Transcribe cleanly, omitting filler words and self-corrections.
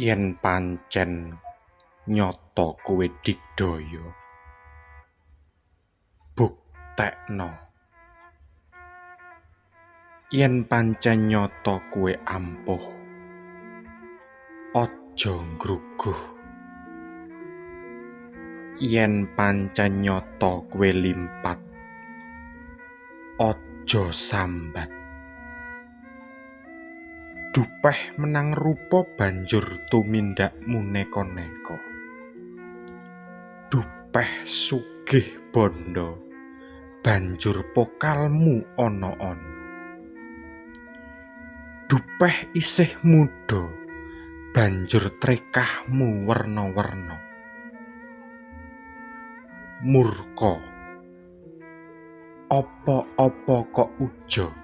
Yen pancen nyata kowe digdaya, buktekno. Yen pancen nyata kowe ampuh, aja ngruguh. Yen pancen nyata kowe limpat, aja sambat. Dupeh menang rupa banjur tumindakmu neka-neka. Dupeh sugih bandha banjur pokalmu ana-ana. Dupeh isih mudha banjur trekahmu werna-werna. Murka, apa-apa kok uja.